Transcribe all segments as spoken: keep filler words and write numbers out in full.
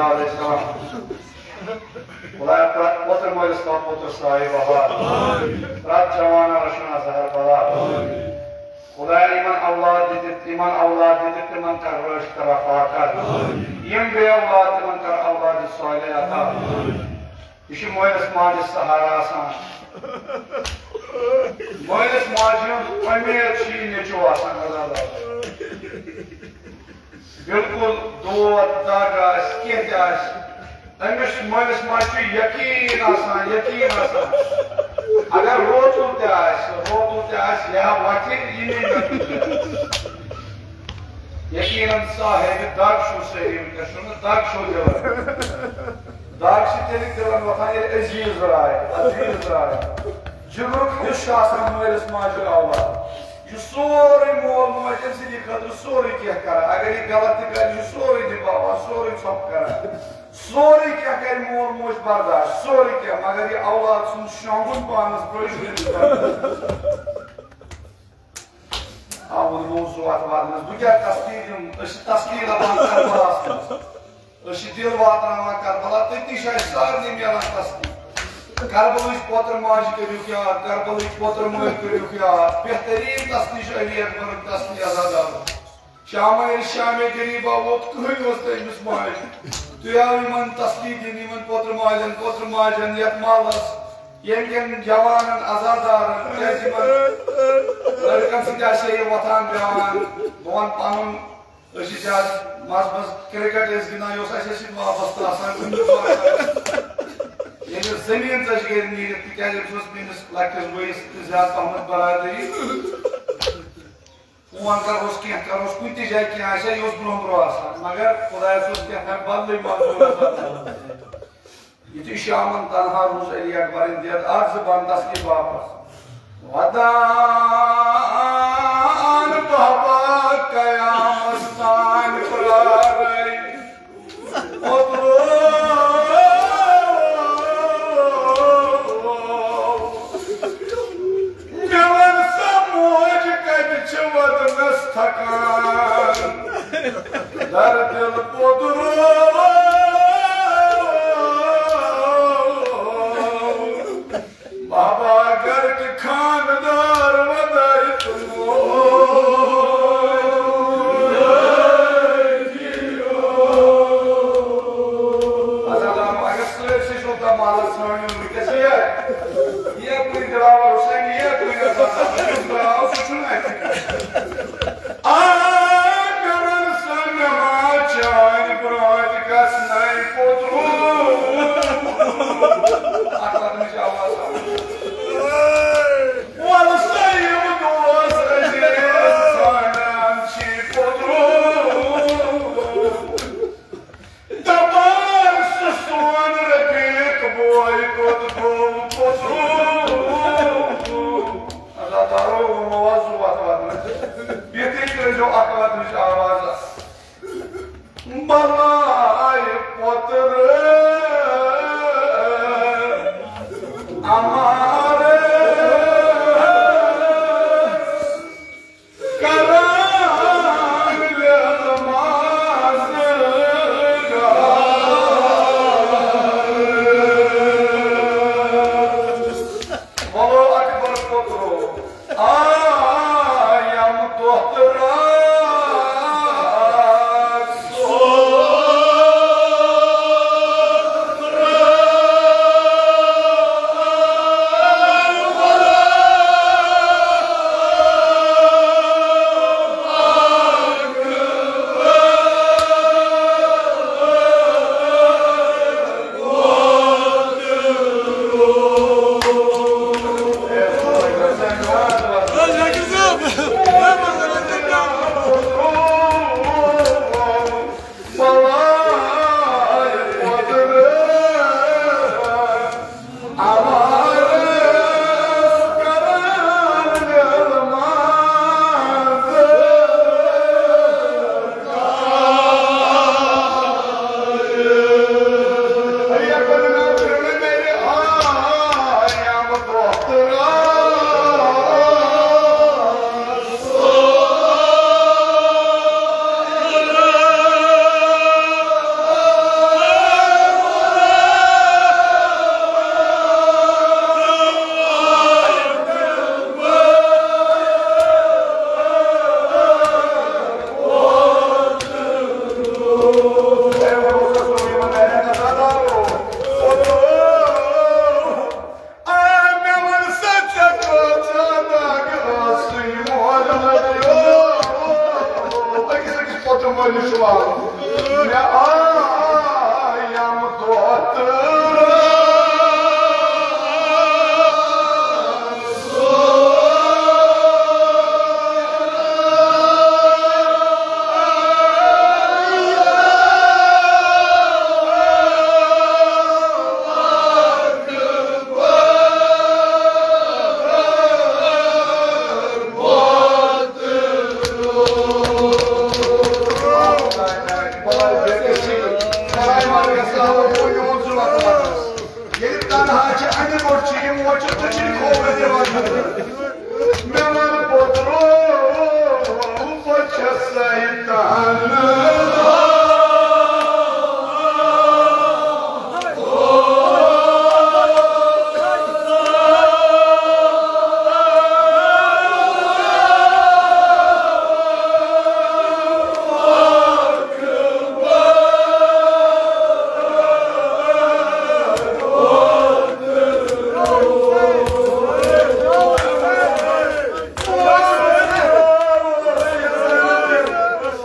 علیہ السلام۔ خدایا، پرٛٮ۪تھ پوتر مٲلِس تھاو پوتر سایہِ بہار۔ پرٛٮ۪تھ جوانہ رچھُن از ہر بلا۔ خدایا، یِمن اولاد دِتھ، یِمن اولاد دِتھ تِمن کر رٲشد رفاقت۔ یِم بے اولاد تِمن کر اولاد صالح عطا۔ یہِ چھُ مٲلِس ماجہِ سہارٕ آسان۔ مٲلِس ماجہِ ہُنٛد اُمید چھُ یہِ نیٚچوٗ آسان، عزیزو۔ بِلکُل دود دگ آسہِ، کینٛہہ تہِ آسہِ، أمِس مٲلِس ماجہِ چھُ یقیٖن آسان، یقیٖن آسان۔ اگر روتُل تہِ آسہِ، روتُل تہِ آسہِ، یہِ ہا وۄتھِ، یہِ نِیہِ مےٚ تُلِتھ۔ یقیٖناً صاحب دگ چھُو سٲری وٕنکیٚس، چھُو نہٕ دگ چھُو دِوان۔ دگ چھِ تیٚلہِ دِلَن وۄتھان، ییٚلہِ عزیٖز راے، عزیٖز راے۔ جِگرُک حِصہٕ چھُ آسان مٲلِس ماجہِ ہُنٛد اولاد۔ یہِ سورُے مول موج أمۍ سٕنٛدِ خٲطرٕ سورُے کینٛہہ کران۔ اگر یہِ غلط تہِ کرِ، یہِ چھُ سورُے نِباوان، سورُے ژھۄپہٕ کران۔ سورُے کینٛہہ کرِ مول موج برداشت، سورُے کینٛہہ، مگر یہِ اولاد سُنٛد شۄنٛگُن پانَس پٲٹھۍ چھُنہٕ أمِس برداشت۔ آ، ووٚن موضوع اَتھ واتنَس۔ بہٕ کیٛاہ تسلی دِمہٕ؟ أسۍ چھِ تسلی لَبان کربلاہَس منٛز۔ أسۍ چھِ دِل واتناوان کربلا، تٔتی چھِ اَسہِ سارنٕے میلان تسلی۔ کربلٕچ پوترٕ ماجہِ کٔرِو یاد، کربلٕچ پوترٕ مٲلۍ کٔرِو یاد۔ بہتریٖن تسلی چھِ علی اکبرُن تسلی عزادارُن۔ شامہ ییٚلہِ شامِ غریٖبا ووت، کٕہٕنۍ اوس نہٕ أمِس ماجہِ۔ تُہۍ آو یِمن تسلی دِنہٕ، یِمن پوترٕ ماجن، پوترٕ ماجن، یتھ محلس، ییٚمہِ کٮ۪ن جوانن، عزادارن، کیازِ یِمن لڑکن سۭتۍ آسہِ ہے یہِ وۄتھان بیٚہوان۔ بہٕ ونہٕ پنُن، أسۍ چھِ زیادٕ منٛزٕ منٛزٕ کرکٹ ٲسۍ گِنٛدان، یہِ اوس اَسہِ سۭتۍ وابستہٕ آسان۔ ییٚلہِ زٔمیٖن ژَجہِ گرِ نیٖرِتھ، تِکیازِ أمِس اوس میٲنِس لۄکٹِس بٲیِس سۭتۍ زیادٕ پہمتھ برادری۔ فون کرہوس، کینٛہہ کرہوس، کُنہِ تہِ جایہِ کینٛہہ آسہِ ہا، یہِ اوس برونٛہہ برونٛہہ آسان۔ مگر خۄدایَس اوس کینٛہہ تام بدلٕے منظوٗر آسان۔ یُتھُے شامَن تنہا روٗز علی اکبرٕنۍ دٮ۪د اکھ زٕ بنٛد تسلی واپس۔ ودان بہبا قیامس تام پرارے۔ اوترو مےٚ وَن سا موج کَتہِ چھِ وَدنَس تھکان؟ در دِل پوٚدرو۔ بابا گرٕکۍ خانٛدار ودٲے تہٕ موج۔ اگر سٲرسٕے چھُو کانٛہہ مالَس ژھانٛڈُن وٕنکیٚس، یہِ، یہِ کُنہِ دِلاوَر حُسین، یہِ کُنہِ اَسان، یُس درٛاو، سُہ چھُنہٕ اَتہِ۔ آ، کرن سا مےٚ ما چانہِ برونٛٹھ گژھنَے پوٚدرو۔ اَتھ وَدنٕچ آواز آو۔ وَلہٕ سا یِم دوس عزیٖز ژھانٛڈان چھی پوٚدرو۔ دپان سُہ سون رفیق بوے کوٚت گوٚو، کوٚت گوٚو؟ اللہ تعالیٰ مےٚ آیم دۄہ تہٕ ییٚلہِ تنہا چھِ، اَمہِ گۄڈٕ چھِ یِم وۄچھِ تہٕ چھِنہٕ کھوورِ دِوان۔ مےٚ وَن پوٚترو، بہٕ چھَس سَے تَہَن۔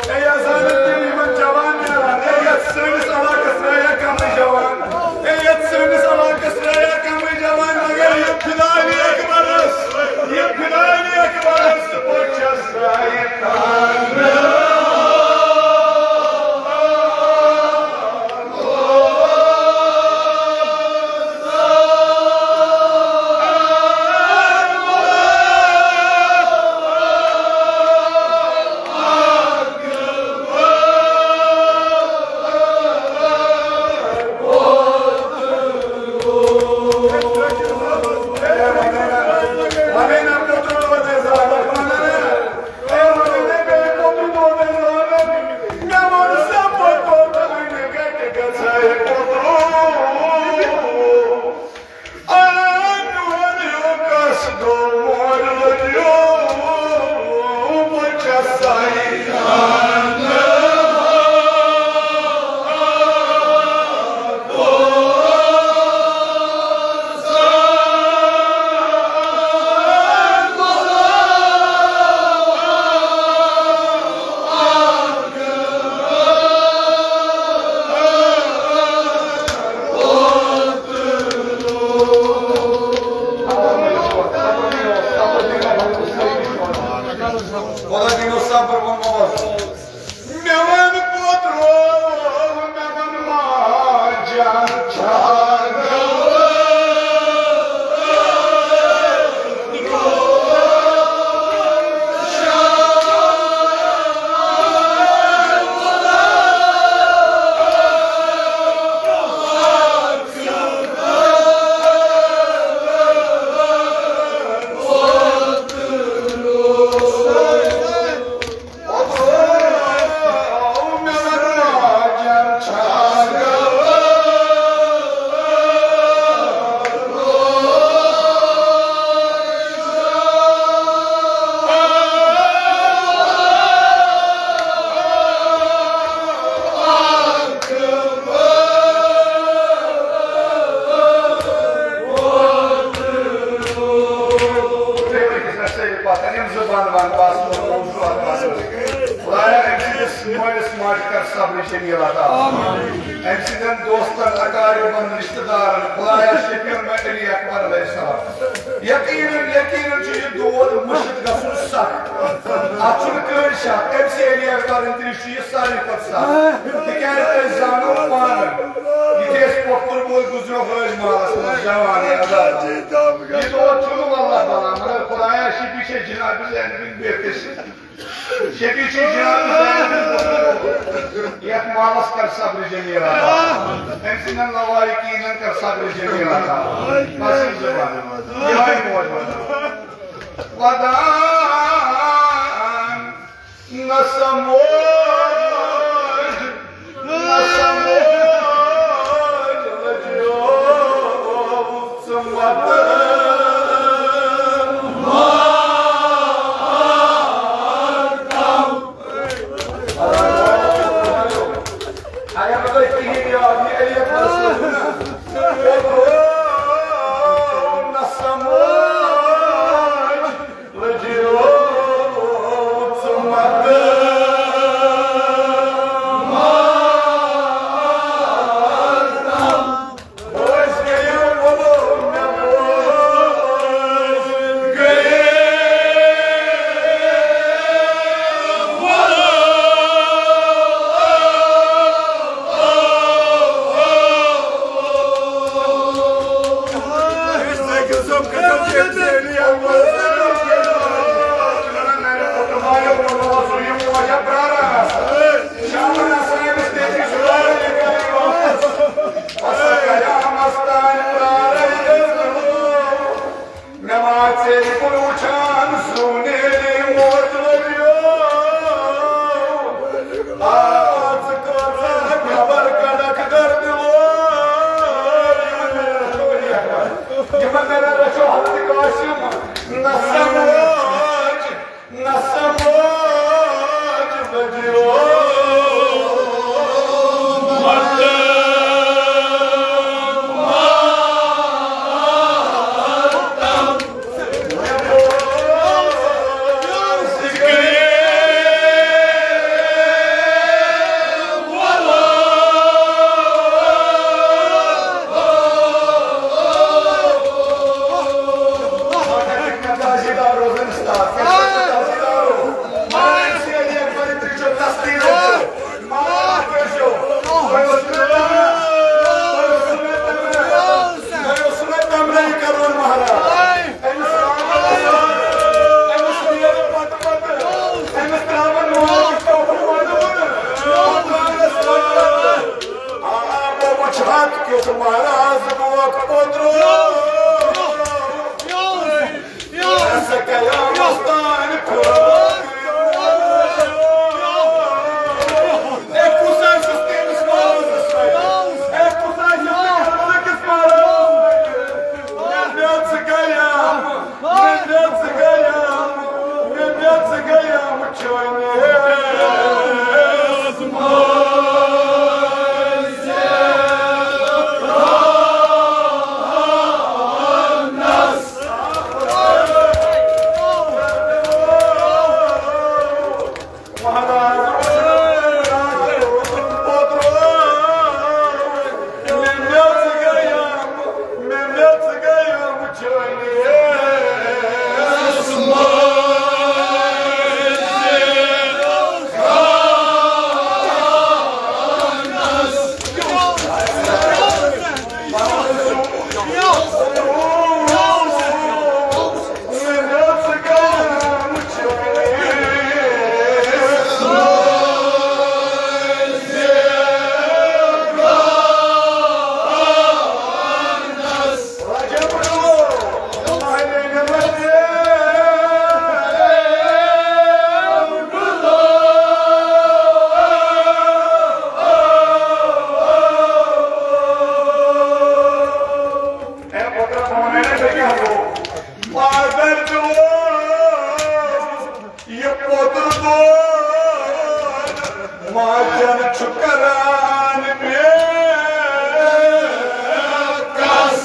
اے، یَتھ زَن تِم یِمَن جوان نیران، اے، یَتھ سٲنِس علاقَس ترٛایہِ ہا کَمٕے جوان، اے، یَتھ سٲنِس علاقَس ترٛایہِ ہا کَمٕے جوان، مگر یہِ فِدایہِ اکبرَس، یہِ فِدایہِ اکبرَس، بہٕ چھَس ساے تَہَن۔ خۄدا دِیِو صبر، ووٚنمو حظ۔ مےٚ وَن پوٚترو، مےٚ وَن ماجہِ، چھا خدایا، أمۍ سٕنٛدِس مٲلِس ماجہِ کر صبرِ جمیٖل عطا۔ أمۍ سٕنٛدٮ۪ن دوستن، اقاربن، رشتہٕ دارن، خدایا، شفیع مےٚ علی اکبر علیہ السلام۔ یقیناً، یقیناً چھُ یہِ دود مٔشِتھ گژھُن سخ۔ اتھ چھُنہٕ کٕہٕنۍ شک۔ أمۍ سٕے علی اکبر أنٛدری چھُ یہِ ساروی کھۄتہٕ سخ۔ تِکیازِ أسۍ زانو پانہٕ، یِتھُے اَسہِ پۄپھتُر مول گُزریو حٲج محلس منٛز، جوان یا آزاد۔ یہِ دود چھُنہٕ واللہ بلان، مگر خدایا، شفیع چھے جناب زینبٕنۍ بیٚہتھ۔ شفیع چھے جناب زینبٕنۍ۔ یتھ مالس کر صبر جمیل عطا۔ أمۍ سٕنٛدٮ۪ن لوارِکیٖنن کر صبر جمیل عطا۔ بس یِم زٕ پنٕنۍ۔ یِہوٚے موج وَنان۔ ودان۔ نہ سمجھ، نہ سمجھ لجیو ژٕ مت۔ اگر نہٕ تۄہہِ کِہیٖنۍ یاد یی، علی اکبرس منٛز چھُنہ، نہ سمجھ۔ ہے کُن وٕچھان زوٗنیٛلہِ موج لٔبیو۔ آ، ژٕ کۭژاہ خبر کڑکھ دردِ وٲے۔ یِمن نیران رچھو حضرت قاسم، نہ سمجھ۔ نہ سمجھ بجو مت۔ مہراز گوکھ پوٚدرو۔ سا قیامس تام پھرو۔ اے، کُس آسہِ تٔمِس مہرازس سۭتۍ؟ اے، کُس آسہِ تٔمِس مہرازس سۭتۍ؟ مےٚ دِژ قیام، مےٚ دِژ قیام، مےٚ دِژ قیام چٲنِس ماردر دوست، یہِ پوٚدُر دود ماجن چھُ کران مےٚ کس۔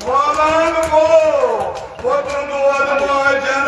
والان گوٚو پوٚدُر دود ماجن